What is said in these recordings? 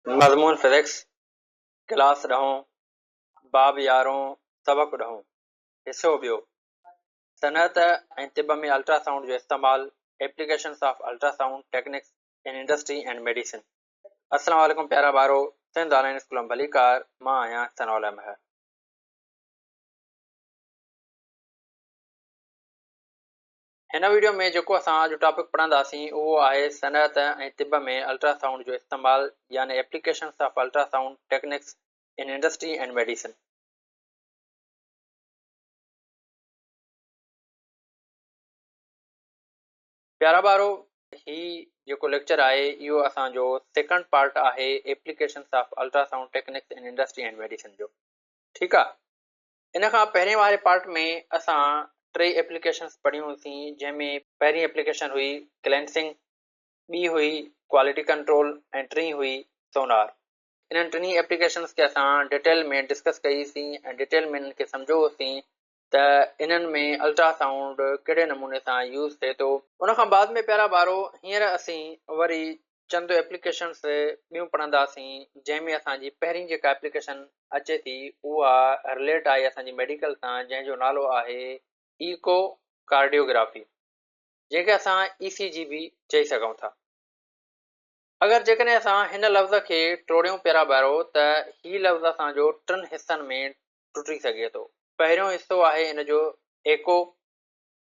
مضمون physics, class ڏهون، باب يارهون، سبق ڏهون، حصو ٻيو، صنعت ۽ طب ۾ الٽرا سائونڊ جو استعمال، Applications of Ultrasound Techniques in Industry and Medicine. السلام عليڪم پيارا ٻارو، سنڌ آن لائين اسڪول ۾ ڀليڪار، مان آهيان ثناء الله مهر. هن ويڊيو ۾ جيڪو اسان اڄ ٽاپڪ پڙهنداسين اهو آهي صنعت ۽ طب ۾ الٽرا سائونڊ جو استعمال يعني applications of ultrasound techniques in industry and medicine. پيارا ٻارو هي جيڪو ليڪچر آهي اهو اسان جو سيڪنڊ پارٽ آهي applications of ultrasound techniques in industry and medicine جو ٺيڪ آ. ان کان پهرين واري پارٽ ۾ اسان ٽي ايپليڪيشنز پڙهيون سين جنهن ۾ پهرين ايپليڪيشن هئي ڪلينسنگ، ٻي هئي ڪوالٽي ڪنٽرول ۽ ٽين هئي سونار. انهن ٽنهي ايپليڪيشنز کي اسان ڊيٽيل ۾ ڊسڪس ڪئي سين ۽ ڊيٽيل ۾ انهن کي سمجهيو سين ته انهن ۾ الٽرا سائونڊ ڪهڙي نموني سان يوز ٿئي ٿو. ان کان بعد ۾ پيارا ٻارو هينئر اسين وري چند ايپليڪيشنز ٻيون پڙهنداسين جنهن ۾ اسان جي پهرين جيڪا ايپليڪيشن اچي ٿي اها رليٽ آهي اسان جي ميڊيڪل سان جنهن جو نالو آهي ايڪو ڪارڊيوگرافي جنهن کي اسان اي سي جي به چئي سگهون ٿا. اگر جيڪڏهن اسان هن لفظ کي ٽوڙيون پيرا ٻارو ته هي لفظ اسان جو ٽن حصن ۾ ٽٽي سگهي ٿو. پهريون حصو آهي ان جو ايڪو،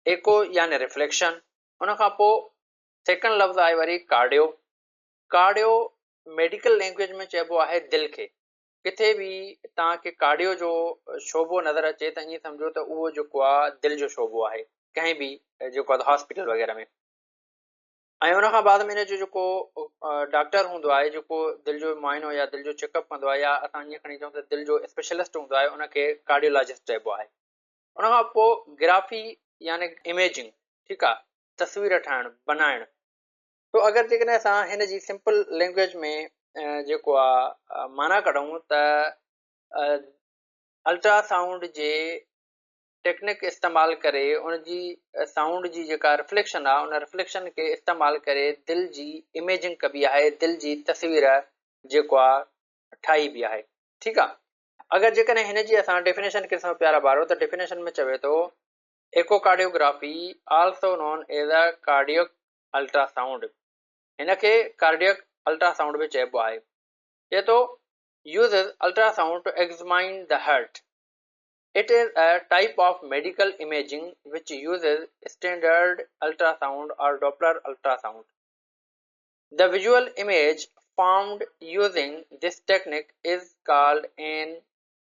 ايڪو يعني رفليڪشن، ان کان پوء سيڪنڊ لفظ آهي وري ڪارڊيو. ڪارڊيو ميڊيڪل لينگويج ۾ چئبو آهي دل کي. ڪٿي به توهان کي ڪارڊيو جو شعبو نظر اچي ته ائين سمجهو ته اهو جيڪو آهي دل جو شعبو آهي ڪنهن به جيڪو آهي هاسپيٽل وغيره ۾. ۽ ان کان بعد ۾ ان جو جيڪو ڊاڪٽر هوندو آهي جيڪو دل جو معائنو يا دل جو چيڪ اپ ڪندو آهي يا اسان ائين کڻي چئون ته دل جو اسپيشلسٽ هوندو آهي ان کي ڪارڊيولاجسٽ چئبو آهي. ان کان پوء گرافي يعني اميجنگ ٺيڪ آهي تصوير ٺاهڻ، بنائڻ. سو اگر جيڪڏهن اسان هن جي سمپل لينگويج ۾ جيڪو آ معنيٰ ڪڍون ته الٽرا سائونڊ جي ٽيڪنڪ استعمال ڪري ان جي سائونڊ جي جيڪا رفليڪشن آ ان رفليڪشن کي استعمال ڪري دل جي اميجنگ ڪبي آهي دل جي تصوير جيڪو آ ٺاهي به آهي ٺيڪ آ اگر جيڪڏهن هن جي اسان ڊيفينيشن کي ڏسون پيارا ٻارو ته ڊيفينيشن ۾ چوي ٿو Echocardiography also known as a cardiac ultrasound هن کي ڪارڊيڪ الٽراسائونڊ به چئبو آهي چئي ٿو uses ultrasound to examine the heart. It is a type of medical imaging which uses standard ultrasound or Doppler ultrasound. The visual image formed using this technique is called an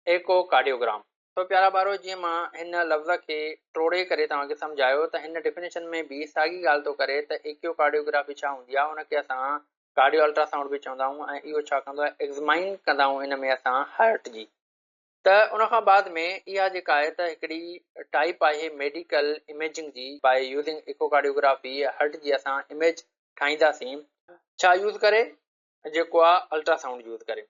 echocardiogram. سو پيارا ٻارو جيئن مان هن لفظ کي ٽوڙي ڪري توهان کي سمجهايو ته هن ڊيفينيشن ۾ به ساڳي ڳالهه ٿو ڪري ته ايڪيو ڪارڊيوگرافي ڇا هوندي آهي ان کي اسان ڪارڊيو الٽرا سائونڊ به چوندا آهيون ۽ اهو ڇا ڪندو آهي ايگزمائن ڪندا آهيون ان ۾ اسان هارٽ جي ته ان کان بعد ۾ اها جيڪا آهي ته هڪڙي ٽائيپ آهي ميڊيڪل اميجنگ جي باء يوزنگ ايڪوڪارڊيوگرافي هارٽ جي اسان اميج ٺاهينداسين ڇا يوز ڪري جيڪو آهي الٽرا سائونڊ يوز ڪري.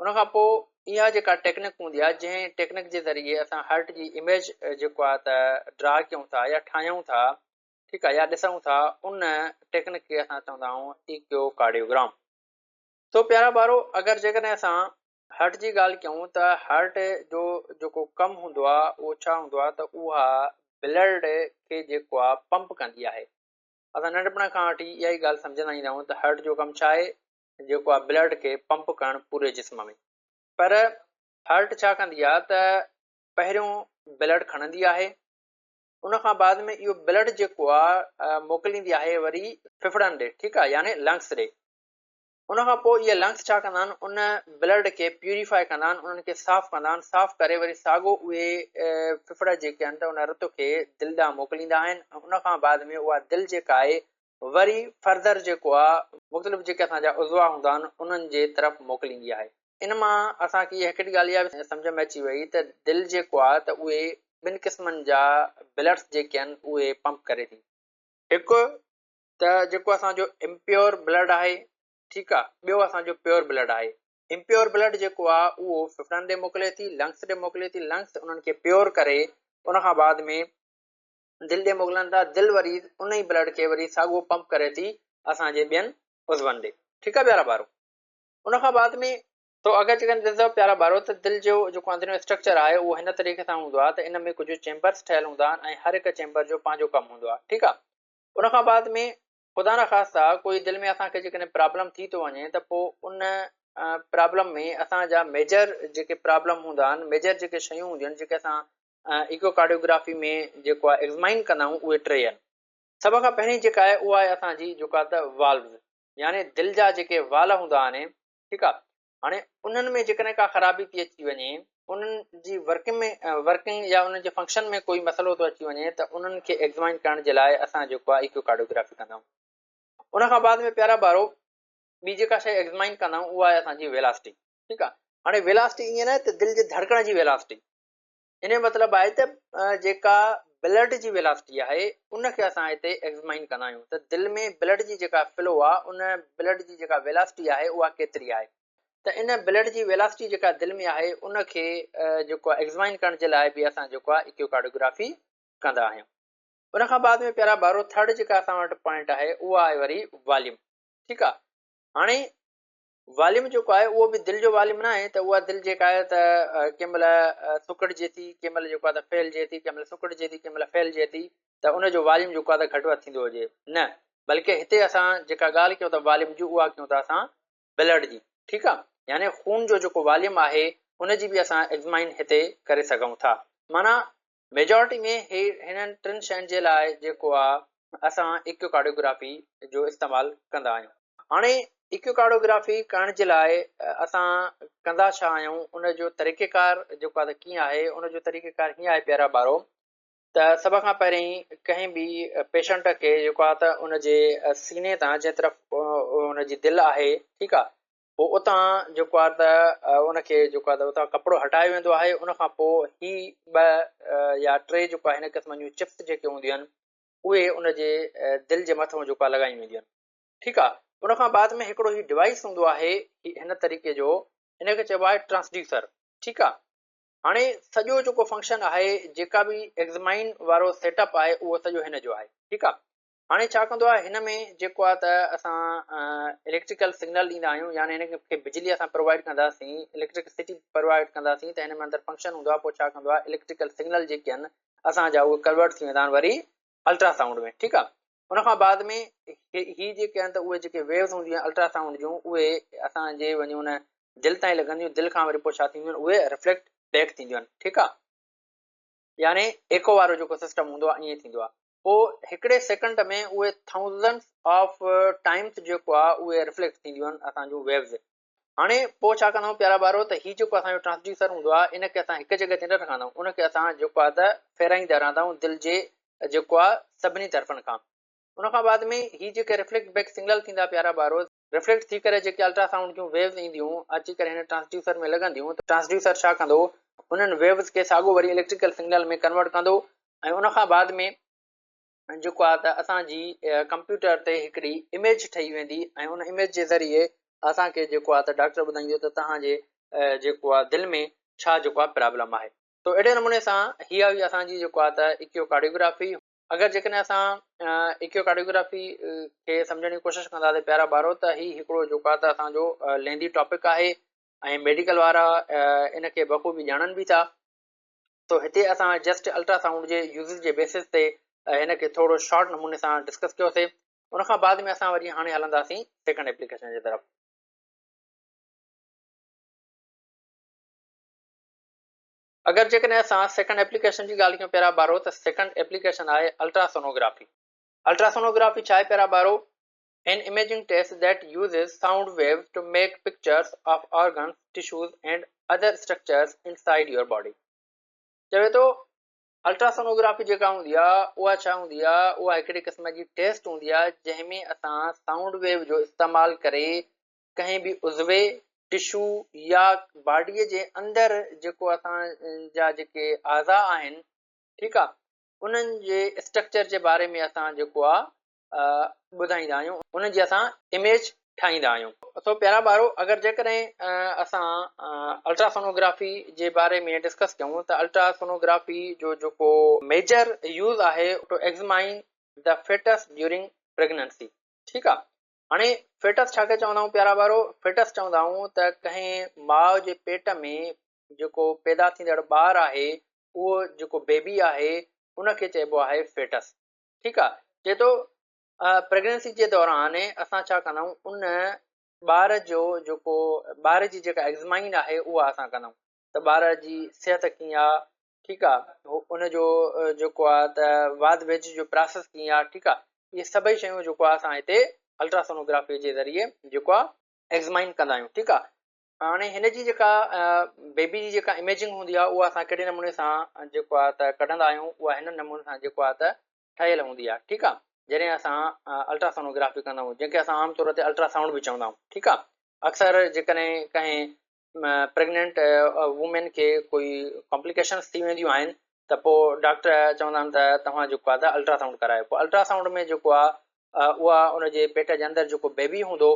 ان کان پوء اها جيڪا ٽيڪنڪ هوندي آهي جنهن ٽيڪنڪ جي ذريعي اسان هرٽ جي اميج جيڪو آهي ته ڊرا ڪيون ٿا يا ٺاهيون ٿا ٺيڪ آهي يا ڏسون ٿا ان ٽيڪنڪ کي اسان چوندا آهيون ايڪيو ڪارڊيوگرام. سو پيارا ٻارو اگر جيڪڏهن اسان هرٽ جي ڳالهه ڪيون ته هرٽ جو جيڪو ڪم هوندو آهي اهو ڇا هوندو آهي ته اها بلڊ کي جيڪو آهي پمپ ڪندي آهي. اسان ننڍپڻ کان وٺي اها ئي ڳالهه سمجهندا ايندا آهيون ته هرٽ جو ڪم ڇا آهي جيڪو آهي بلڊ کي پمپ ڪرڻ پوري جسم ۾ پر هارٽ ڇا ڪندي آهي ته پهريون بلڊ کڻندي آهي ان کان بعد ۾ اهو بلڊ جيڪو آهي موڪليندي آهي وري ڦڦڙن ڏي ٺيڪ آهي يعني لنگس ڏي ان کان پوء اهي لنگس ڇا ڪندا آهن ان بلڊ کي پيوريفائي ڪندا آهن انهن کي صاف ڪندا آهن صاف ڪري وري ساڳو اهي ڦڦڙ جيڪي آهن ته ان رت کي دل ڏانهن موڪليندا آهن ان کان بعد ۾ اها دل جيڪا آهي وري فرڌر جيڪو آ مختلف جيڪي اسان جا عضوا هوندا آهن انهن جي طرف موڪليندي آهي. ان مان اسان کي هڪڙي ڳالهه اها به سمجهه ۾ اچي وئي ته دل جيڪو آ ته اهي ٻن قسمن جا بلڊس جيڪي آهن اهي پمپ ڪري ٿي. هڪ ته جيڪو اسان جو امپيور بلڊ آهي ٺيڪ آ ٻيو اسان جو پيور بلڊ آهي. امپيور بلڊ جيڪو آ اهو ڦڦڙن ڏي موڪلي ٿي لنگس ڏي موڪلي ٿي لنگس انهن کي پيور ڪري ان کان بعد ۾ دل ڏي موڪلن ٿا، دل وري ان ئي بلڊ کي وري ساڳو پمپ ڪري ٿي اسان جي ٻين عضون ڏي. ٺيڪ آ پيارا ٻارو. ان کان بعد ۾ تو اگر جيڪڏهن ڏسندؤ پيارا ٻارو ته دل جو جيڪو اندريون اسٽرڪچر آهي اهو هن طريقي سان هوندو آهي ته ان ۾ ڪجهه چيمبرس ٺهيل هوندا آهن ۽ هر هڪ چيمبر جو پنهنجو ڪم هوندو آهي ٺيڪ آهي. ان کان بعد ۾ خدا نخواسته ڪوئي دل ۾ اسان کي جيڪڏهن پرابلم ٿي ٿو وڃي ته پوء ان پرابلم ۾ اسان جا ميجر جيڪي پرابلم هوندا آهن، ميجر جيڪي شيون هونديون آهن جيڪي اسان ايڪوڪارڊيوگرافي ۾ جيڪو آهي ايگزمائن ڪندا آهيون اهي ٽي آهن. سڀ کان پهرين جيڪا آهي اها آهي اسان جي جيڪا ته والوز يعني دل جا جيڪي وال هوندا آهن ٺيڪ آ هاڻي انهن ۾ جيڪڏهن ڪا خرابي ٿي اچي وڃي، انهن جي ورڪنگ ۾ ورڪنگ يا انهن جي فنڪشن ۾ ڪوئي مسئلو ٿو اچي وڃي ته انهن کي ايگزمائن ڪرڻ جي لاء اسان جيڪو آ ايڪوڪارڊيوگرافي ڪندا آهيون. ان کان بعد ۾ پيارا ٻارو ٻي جيڪا شيء ايگزمائن ڪندا آهيون اها آهي اسان جي ويلاسٽي. ٺيڪ آ هاڻي ويلاسٽي ائين نه ته دل جي ڌڙڪڻ جي ويلاسٽي، ان جو مطلب آهي ته جيڪا بلڊ جي ويلاسٽي آهي ان کي اسان هتي ايگزمائن ڪندا آهيون ته دل ۾ بلڊ جي جيڪا فلو آهي ان بلڊ جي جيڪا ويلاسٽي آهي اها ڪيتري آهي ته ان بلڊ جي ويلاسٽي جيڪا دل ۾ آهي ان کي جيڪو ايگزمائن ڪرڻ جي لاء به اسان جيڪو آهي ايڪوڪارڊيوگرافي ڪندا آهيون. ان کان بعد ۾ پيارا ٻارو ٿرڊ جيڪا اسان وٽ پوائنٽ آهي اها آهي وري واليوم. ٺيڪ آهي هاڻي واليوم جيڪو آهي اهو به دل جو واليوم نه آهي ته اها دل جيڪا آهي ته ڪنهن مهل سڪڙجي ٿي ڪنهن مهل جيڪو آهي ته ڦهلجي ٿي ڪنهن مهل سڪڙجي ٿي ڪنهن مهل ڦهلجي ٿي ته ان جو واليوم جيڪو آهي ته گهٽ وڌ ٿيندو هجي نه بلڪه هتي اسان جيڪا ڳالهه ڪيون ٿا واليوم جي اها ڪيون ٿا اسان بلڊ جي ٺيڪ آهي يعني خون جو جيڪو واليوم آهي ان جي به اسان ايگزمائن هتي ڪري سگهون ٿا معنيٰ ميجارٽي ۾ هي هنن ٽن شين جي لاء جيڪو آ اسان ايڪوڪارڊيوگرافي جو استعمال ڪندا آهيون. هاڻي ايڪوڪارڊيوگرافي ڪرڻ جي لاء اسان ڪندا ڇا آهيون ان جو طريقيڪار جيڪو آ ته ڪيئن آهي ان جو طريقيڪار هيئن آهي پيارا ٻارو ته سڀ کان پهرين ڪنهن به پيشنٽ کي جيڪو آ ته ان جي سيني تان جنهن طرف ان جي دل آهي ٺيڪ آ پوء اتان جيڪو آهي ته ان کي جيڪو آهي ته اتان ڪپڙو هٽايو ويندو آهي ان کان پوء هي ٻه يا ٽي جيڪو آهي هن قسم جون چپس جيڪي هونديون آهن اهي ان جي دل جي مٿان جيڪو آهي لڳايون وينديون آهن ٺيڪ آهي ان کان بعد ۾ هڪڙو هي ڊوائس هوندو آهي هن طريقي جو ان کي چئبو آهي ٽرانسڊيوسر ٺيڪ آهي هاڻي سڄو جيڪو فنڪشن آهي جيڪا به ايگزمائن وارو سيٽ اپ آهي اهو سڄو هن جو آهي ٺيڪ آهي هاڻي ڇا ڪندو آهي هن ۾ جيڪو آهي ته اسان اليڪٽريڪل سگنل ڏيندا آهيون يعني هن کي بجلي اسان پرووائڊ ڪنداسين اليڪٽرڪسٽي پرووائڊ ڪنداسين ته هن ۾ اندر فنڪشن هوندو آهي پوء ڇا ڪندو آهي اليڪٽريڪل سگنل جيڪي آهن اسان جا اهي ڪنورٽ ٿي ويندا آهن وري الٽرا سائونڊ ۾ ٺيڪ آهي ان کان بعد ۾ هي جيڪي آهن ته اهي جيڪي ويوز هونديون آهن الٽرا سائونڊ جون اهي اسان جي وڃي ان دل تائين لڳنديون دل کان وري پوء ڇا ٿينديون آهن اهي رفليڪٽ بيڪ ٿينديون آهن ٺيڪ آهي يعني ايڪو وارو جيڪو سسٽم هوندو آهي ائين ٿيندو آهي پوء هڪڙي سيڪنڊ ۾ اهي ٿائوزنڊس آف ٽائمس جيڪو آهي اهي رفليڪٽ ٿينديون آهن اسان جون ويوز. هاڻي پوء ڇا ڪندا آهيون پيارا ٻارو ته هي جيڪو اسان جو ٽرانسڊيوسر هوندو آهي ان کي اسان هڪ جڳهه تي نه رکندا آهيون ان کي اسان جيڪو آهي ته ڦيرائيندا رهندا آهيون دل جي جيڪو آهي سڀني طرفن کان. ان کان بعد ۾ هي جيڪي رفليڪٽ بيڪ سگنل ٿيندا پيارا ٻارو رفليڪٽ ٿي ڪري جيڪي الٽرا سائونڊ جون ويوز اينديون اچي ڪري هن ٽرانسڊيوسر ۾ لڳنديون ته ٽرانسڊيوسر ڇا ڪندو انهن ويوز کي ساڳو وري اليڪٽريڪل سگنل ۾ ڪنورٽ ڪندو ۽ ان کان بعد ۾ جيڪو آهي ته اسان جي ڪمپيوٽر تي هڪڙي اميج ٺهي ويندي ۽ ان اميج جي ذريعي اسان کي جيڪو آهي ته ڊاڪٽر ٻڌائيندو ته توهان جي جيڪو آهي دل ۾ ڇا جيڪو آهي پرابلم آهي تو اهڙي نموني سان هي هئي اسان جي جيڪو آهي ته ايڪوڪارڊيوگرافي. اگر جيڪڏهن اسان ايڪوڪارڊيوگرافي کي سمجهڻ جي ڪوشش ڪنداسين پيارا ٻارو ته هي هڪڙو جيڪو آهي ته اسان جو ليندي ٽاپڪ آهي ۽ ميڊيڪل وارا ان کي بخوبي ڄاڻن به ٿا تو هتي اسان جسٽ الٽرا سائونڊ جي يوزز جي بيسس تي هن کي ٿورو شارٽ نموني سان ڊسڪس ڪيوسي ان کان بعد ۾ اسان وري هاڻي هلنداسين سيڪنڊ ايپليڪيشن جي طرف. اگر جيڪڏهن اسان سيڪنڊ ايپليڪيشن جي ڳالهه ڪيون پيارا ٻارو ته سيڪنڊ ايپليڪيشن آهي الٽرا سونوگرافي. الٽرا سونوگرافي ڇا آهي پيارا ٻارو؟ An imaging test that uses sound waves to make pictures of organs, tissues and other structures inside your body. چوي ٿو الٽرا سونوگرافي جيڪا هوندي آهي اها ڇا هوندي آهي اها هڪڙي قسم جي ٽيسٽ هوندي آهي جنهن ۾ اسان سائونڊ ويو جو استعمال ڪري ڪنهن به عضوي، ٽشو يا باڊيء جي اندر جيڪو اسان جا جيڪي اعضاء آهن ٺيڪ آ انهن جي اسٽرڪچر جي باري ۾ اسان جيڪو آ ٻڌائيندا آهيون انهن جي اسان اميج ٺاهيندا آهيون. سو پيارا ٻارو اگر جيڪڏهن اسان الٽراسونوگرافي جي باري ۾ ڊسڪس ڪيون ته الٽراسونوگرافي جو جيڪو ميجر يوز آهي to examine the fetus during pregnancy ٺيڪ آ. هاڻي فيٽس ڇا کي چوندا آهيون پيارا ٻارو؟ فيٽس چوندا آهيون ته ڪنهن ماء جي پيٽ ۾ جيڪو پيدا ٿيندڙ ٻار آهي اهو جيڪو بيبي آهي ان کي چئبو آهي فيٽس. ٺيڪ آ، چئي ٿو پريگننسي جي دوران اسان ڇا ڪندا آهيون ان ٻار جو جيڪو ٻار جي جيڪا ايگزمائن آهي اها اسان ڪندا آهيون ته ٻار جي صحت ڪيئن آ، ٺيڪ آ، ان جو جيڪو آ ته واڌ ويجهه جو پراسيس ڪيئن آ، ٺيڪ آ، اهي سڀئي شيون جيڪو آ اسان هتي الٽراسونوگرافي جي ذريعي جيڪو آ ايگزمائن ڪندا آهيون. ٺيڪ آ، هاڻي هن جي جيڪا بيبي جي جيڪا اميجنگ هوندي آ اها اسان ڪهڙي نموني سان جيڪو آ ته ڪڍندا آهيون، اها هن نموني سان جيڪو آ ته ٺهيل هوندي آهي. ٺيڪ آ، جڏهن اسان الٽراسونوگرافي ڪندا آهيون جنهن کي اسان عام طور تي الٽراسائونڊ به چوندا آهيون. ٺيڪ آ، اڪثر جيڪڏهن ڪنهن پريگننٽ وومين کي ڪوئي ڪامپليڪيشنس ٿي وينديون آهن ته پوء ڊاڪٽر چوندا آهن ته توهان جيڪو آهي ته الٽراسائونڊ ڪرايو. پوء الٽراسائونڊ ۾ جيڪو آهي اها ان جي پيٽ جي اندر جيڪو بيبي هوندو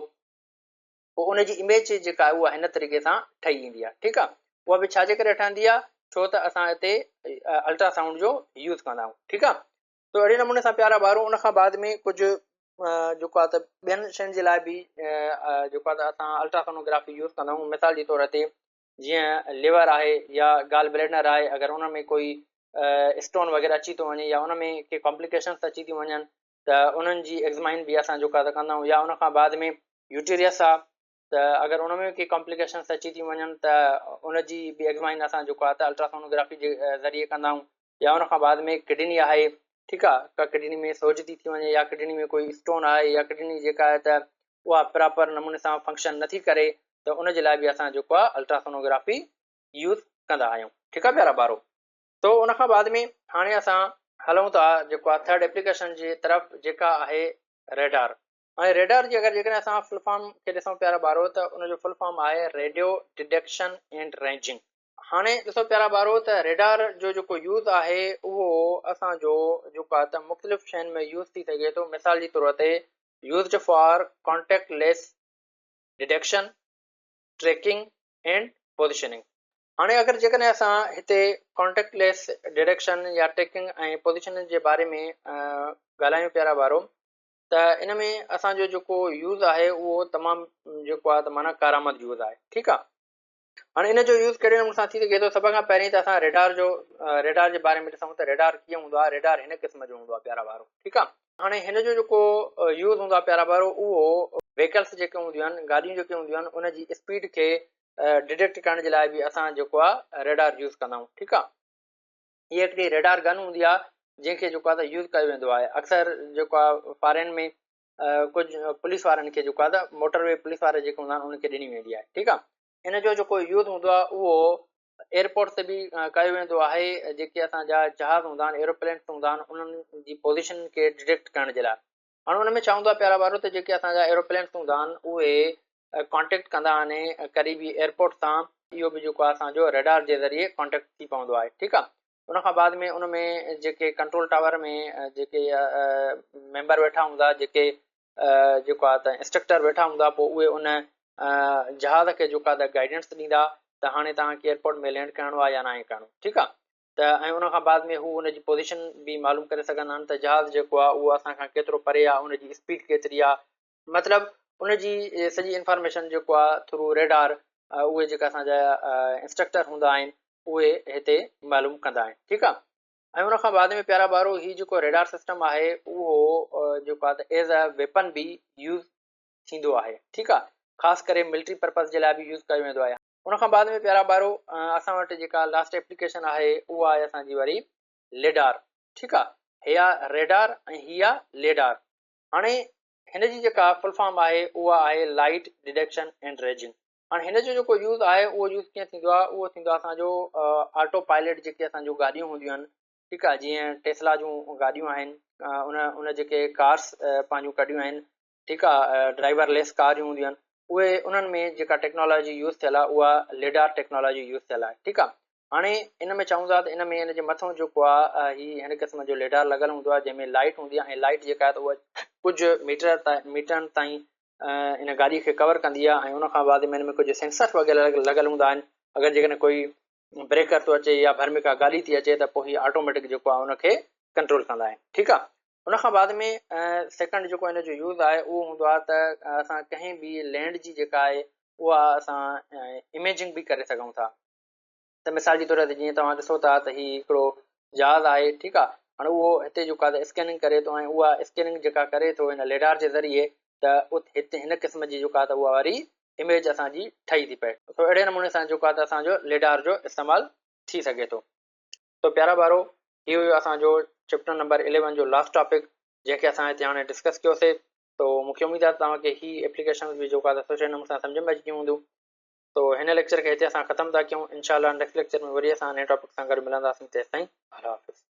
پوء ان جي اميج جيڪا آهي اها هن طريقي سان ٺهي ايندي آهي. ٺيڪ آهي، اها به ڇا جي ڪري ٺهندي آهي؟ ڇو ته اسان هتي الٽراسائونڊ جو يوز ڪندا آهيون. ٺيڪ آهي، تو اهڙي نموني سان پيارا ٻارو ان کان بعد ۾ ڪجهه جيڪو آهي ته ٻين شين جي لاء به جيڪو آهي ته اسان الٽراسونوگرافي يوز ڪندا آهيون. مثال جي طور تي جيئن ليور آهي يا گال بليڊر آهي، اگر ان ۾ ڪوئي اسٽون وغيره اچي ٿو وڃي يا ان ۾ ڪي ڪامپليڪيشنس اچي ٿيون وڃن ته انهن جي ايگزمائن به اسان جيڪو آهي ته ڪندا آهيون. يا ان کان بعد ۾ يوٽيريس آهي ته اگر ان ۾ ڪي ڪامپليڪيشنس اچي ٿيون وڃن ته ان جي به ايگزمائن اسان جيڪو آهي ته الٽراسونوگرافي جي ذريعي ڪندا آهيون. يا ان کان بعد ۾ ڪڊني آهي، ٺيڪ آهي، ڪا ڪڊني ۾ سوج ٿي ٿي وڃي يا ڪڊني ۾ ڪوئي اسٽون آهي يا ڪڊني جيڪا آهي ته اها پراپر نموني سان فنڪشن نٿي ڪري ته ان جي لاء به اسان جيڪو آهي الٽراسونوگرافي يوز ڪندا آهيون. ٺيڪ آهي پيارا ٻارو، تو ان کان بعد ۾ هاڻي اسان هلون ٿا جيڪو آهي ٿرڊ ايپليڪيشن جي طرف جيڪا آهي ريڊار. هاڻي ريڊار جي اگر جيڪڏهن اسان فل فارم کي ڏسون پيارا ٻارو ته ان جو فل فارم آهي ريڊيو ڊيٽيڪشن اينڊ رينجنگ. هاڻي ڏسو پيارا ٻارو ته ريڊار جو جيڪو يوز آهي اهو اسان جو جيڪو آهي ته مختلف شين ۾ يوز ٿي سگهي ٿو. مثال جي طور تي used for contactless detection, tracking and positioning. هاڻي اگر جيڪڏهن اسان هتي ڪانٽيڪٽ ليس ڊيٽيڪشن يا ٽريڪنگ ۽ پوزيشننگ جي باري ۾ ڳالهايون پيارا ٻارو ته ان ۾ اسان جو جيڪو يوز آهي اهو تمام جيڪو آهي ته معنيٰ ڪارآمد يوز آهي. ٺيڪ آهي، هاڻي ان جو يوز ڪهڙي نموني سان ٿي سگهي ٿو؟ سڀ کان پهرين ته اسان ريڊار جو ريڊار جي باري ۾ ڏسون ته ريڊار ڪيئن هوندو آهي. ريڊار هن قسم جو هوندو آهي پيارا ٻارو. ٺيڪ آهي، هاڻي هن جو جيڪو يوز هوندو آهي پيارا ٻارو اهو وهيڪلس جيڪي هونديون آهن، گاڏيون جيڪي هونديون آهن ان جي اسپيڊ کي ڊٽيڪٽ ڪرڻ جي لاء به اسان جيڪو آهي ريڊار يوز ڪندا آهيون. ٺيڪ آهي، هي هڪڙي ريڊار گن هوندي آهي جنهن کي جيڪو آهي ته يوز ڪيو ويندو آهي. اڪثر جيڪو آهي فارين ۾ ڪجهه پوليس وارن کي جيڪو آهي ته موٽر وي پوليس وارا جيڪي هوندا آهن انهن کي ڏني ويندي آهي. ٺيڪ آهي، ان جو جيڪو يوز هوندو آهي اهو ايئرپورٽ تي به ڪيو ويندو آهي، جيڪي اسان جا جهاز هوندا آهن، ايروپلينس هوندا آهن، انهن جي پوزيشن کي ڊٽيڪٽ ڪرڻ جي لاء. هاڻي ان ۾ ڇا هوندو آهي پيارا ٻارو ته جيڪي اسان جا ايروپلينس هوندا آهن اهي ڪانٽيڪٽ ڪندا آهن قريبي ايئرپورٽ سان، اهو به جيڪو آهي اسان جو ريڊار جي ذريعي ڪانٽيڪٽ ٿي پوندو آهي. ٺيڪ آهي، ان کان بعد ۾ ان ۾ جيڪي ڪنٽرول ٽاور ۾ جيڪي ميمبر ويٺا هوندا، جيڪي جيڪو آهي ته انسٽرڪٽر ويٺا هوندا، پوء اهي ان جهاز کي جيڪو آهي ته گائيڊنس ڏيندا ته هاڻي توهان کي ايئرپورٽ ۾ لينڊ ڪرڻو آهي يا ناهي ڪرڻو. ٺيڪ آهي، ته ۽ ان کان بعد ۾ هو ان جي پوزيشن به معلوم ڪري سگهندا آهن ته جهاز جيڪو آهي اهو اسان کان ڪيترو پري آهي، ان جي اسپيڊ ڪيتري آهي، مطلب ان جي سڄي انفارميشن جيڪو آهي ٿرو ريڊار اهي جيڪا اسان جا انسٽرڪٽر هوندا آهن اهي هتي معلوم ڪندا آهن. ٺيڪ آهي، ۽ ان کان بعد ۾ پيارا ٻارو هي جيڪو ريڊار سسٽم آهي اهو جيڪو آهي ته ايز اي ويپن به يوز ٿيندو آهي. ٺيڪ آهي، خاص ڪري ملٽري پرپز جي لاء به يوز ڪيو ويندو آهي. ان کان بعد ۾ پيارا ٻارو اسان وٽ جيڪا لاسٽ ايپليڪيشن آهي اها آهي اسان جي وري ليڊار. ٺيڪ آهي، هي آهي ريڊار ۽ هي آهي ليڊار. هاڻي هن جي جيڪا فل فارم آهي اها آهي لائٽ ڊيٽيڪشن اينڊ رينجنگ. هاڻي هن جو جيڪو يوز آهي اهو يوز ڪيئن ٿيندو آهي؟ اهو ٿيندو آهي اسان جو آٽو پائلٽ جيڪي اسان جون گاڏيون هونديون آهن، ٺيڪ آهي، جيئن ٽيسلا جون گاڏيون آهن، ان ان جيڪي ڪارس پنهنجون ڪڍيون آهن، ٺيڪ آهي، ڊرائيور ليس ڪاريون هونديون آهن، اهي انهن ۾ جيڪا ٽيڪنالاجي يوز ٿيل آهي اها ليڊار ٽيڪنالاجي يوز ٿيل آهي. ٺيڪ آهي، هاڻي ان ۾ ڇا هوندو آهي ته ان ۾ ان جي مٿان جيڪو آهي هي هن قسم جو ليڊار لڳل هوندو آهي جنهن ۾ لائٽ هوندي آهي ۽ لائٽ جيڪا آهي ته اها ڪجهه ميٽر ميٽرن تائين ان گاڏي کي ڪور ڪندي آهي ۽ ان کان بعد ۾ ان ۾ ڪجهه سينسر وغيره لڳل هوندا آهن. اگر جيڪڏهن ڪوئي بريڪر ٿو اچي يا ڀر ۾ ڪا گاڏي ٿي اچي ته پوء هي آٽوميٽڪ جيڪو آهي ان کي ڪنٽرول ڪندا آهن. ٺيڪ آهي. ان کان بعد ۾ سيڪنڊ جيڪو ان جو يوز آهي اهو هوندو آهي ته اسان ڪنهن به لينڊ جي جيڪا آهي اها اسان اميجنگ به ڪري سگهون ٿا. ته مثال جي طور تي جيئن توهان ڏسو ٿا ته هي هڪڙو جهاز آهي، ٺيڪ آهي، هاڻي اهو هتي جيڪو آهي اسڪيننگ ڪري ٿو ۽ اها اسڪيننگ جيڪا ڪري ٿو هن ليڊار جي ذريعي ته هتي هن قسم جي جيڪا آهي ته اها واري اميج اسان جي ٺهي ٿي پئي. سو اهڙي نموني سان جيڪو آهي ته اسان جو ليڊار جو استعمال ٿي سگهي ٿو. تو پيارا ٻارو هي هيو اسان جو چيپٽر نمبر 11 جو لاسٽ ٽاپڪ جنهن کي اسان هتي هاڻي ڊسڪس ڪيوسي. تو مون کي اميد آهي ته توهان کي هي ايپليڪيشنز به جيڪو آهي ته سٺي نموني سان سمجهه ۾ اچي ويون هونديون. تو هن ليڪچر کي هتي اسان ختم ٿا ڪيون. انشاء الله نيڪسٽ ليڪچر ۾ وري اسان نئين ٽاپڪ سان گڏ ملنداسين. تيستائين الله حافظ.